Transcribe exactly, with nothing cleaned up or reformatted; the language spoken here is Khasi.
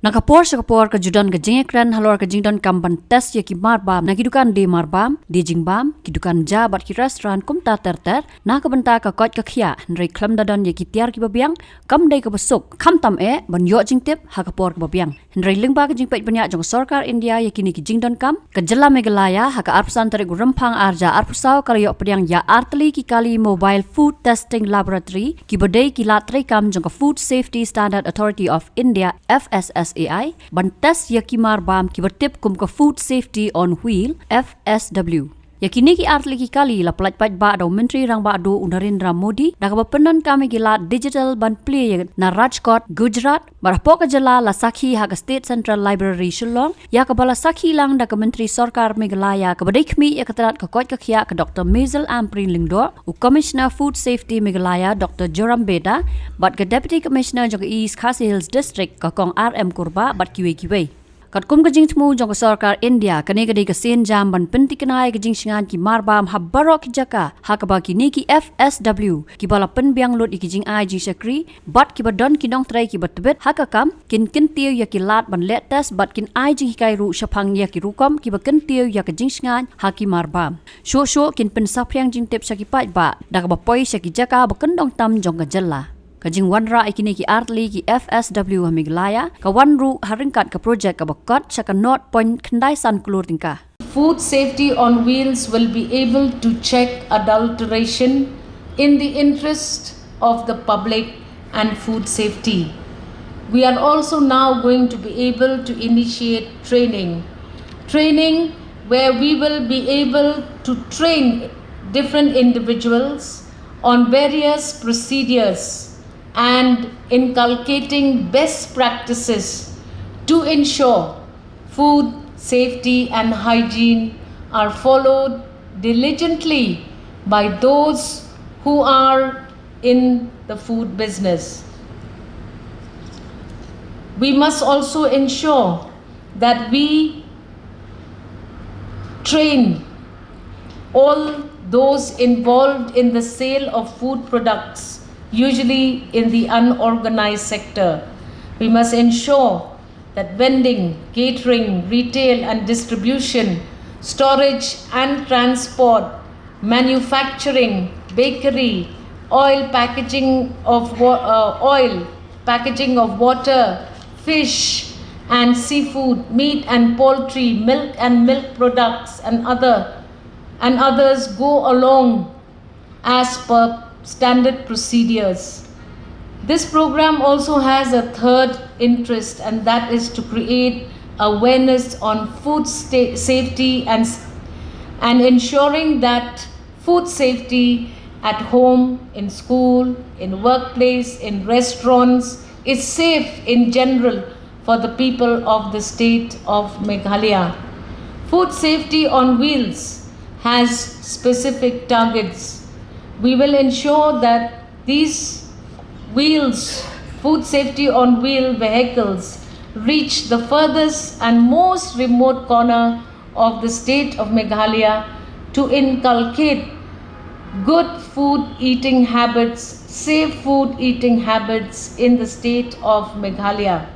Na ka por sha ka por ka ju don ka jingïakren halor ka jingdonkam ban test ïa ki marbam na ki dukan die marbam, die jingbam, ki dukan ja bad ki restaurant kumta ter ter, na ka bynta ka koit ka khiah, hynrei khlem da don ïa ki tiar kiba biang, kam dei kaba suk, khamtam eh ban ïoh jingtip ha ka por kaba biang. Hynrei lyngba ka jingpeit bniah jong ka sorkar India ïa kine ki jingdonkam, ka jylla Meghalaya ha ka arphew san tarik u Rymphang arhajar arphew saw ka la ïoh pdiang ïa artylli ki kali Mobile Food Testing Laboratory, kiba dei ki lad treikam jong ka Food Safety Standard Authority of India, F S S A I, ban test ïa ki marbam kiba tip kum ka Food Safety on Wheel, F S W. Ïa kine ki artylli ki kali la pyllait paidbah da u Myntri Rangbah Duh u Narendra Modi, da kaba pyndonkam ïa ki lad digital ban plie ïa na Rajkot, Gujarat, bad hapoh ka jylla la sakhi ha ka State Central Library Shillong, ïa kaba la sakhi lang da ka Myntri Sorkar Meghalaya kaba dei khmih ïa ka tnat ka koit ka khiah ka Doctor Maisel Ampareen Lyngdoh, u Commissioner Food Safety Meghalaya Doctor Joram Beda, bad ka Deputy Commissioner jong ka East Khasi Hills District ka Kong R M Kurbah bad kiwei kiwei. Katkum ka jingthmu jong ka sorkar India, kane ka dei ka sien jam ban pynthikna ïa ka jingshngaiñ ki marbam ha baroh ki jaka, ha kaba kine ki F S W kiba la pynbiang lut ïa ki jingai jingshakri bad kiba don ki nongtrei kiba tbit ha ka kam, kin kyntiew ïa ki lad ban leh test bad kin ai jinghikai ruh shaphang ïa ki rukom kiba kyntiew ïa ka jingshngaiñ ha ki marbam. Shuh shuh kin pynsaphriang jingtip sha ki paidbah da kaba poi sha ki jaka ba kyndong tam jong ka jylla. Ka jingwanrah ïa kine ki artylli ki F S W ha Meghalaya ka wan ruh ha ryngkat ka projek kaba kot sha ka nought point khyndai san klur tyngka. Food Safety on Wheels will be able to check adulteration in the interest of the public and food safety. We are also now going to be able to initiate training, training where we will be able to train different individuals on various procedures and inculcating best practices to ensure food safety and hygiene are followed diligently by those who are in the food business. We must also ensure that we train all those involved in the sale of food products, usually in the unorganized sector. We must ensure that vending, catering, retail and distribution, storage and transport, manufacturing, bakery, oil packaging of wa- uh, oil, packaging of water, fish and seafood, meat and poultry, milk and milk products, and other and others go along as per standard procedures. This program also has a third interest, and that is to create awareness on food sta- safety and, and ensuring that food safety at home, in school, in workplace, in restaurants is safe in general for the people of the state of Meghalaya. Food Safety on Wheels has specific targets. We will ensure that these wheels, food safety on wheel vehicles, reach the furthest and most remote corner of the state of Meghalaya to inculcate good food eating habits, safe food eating habits in the state of Meghalaya.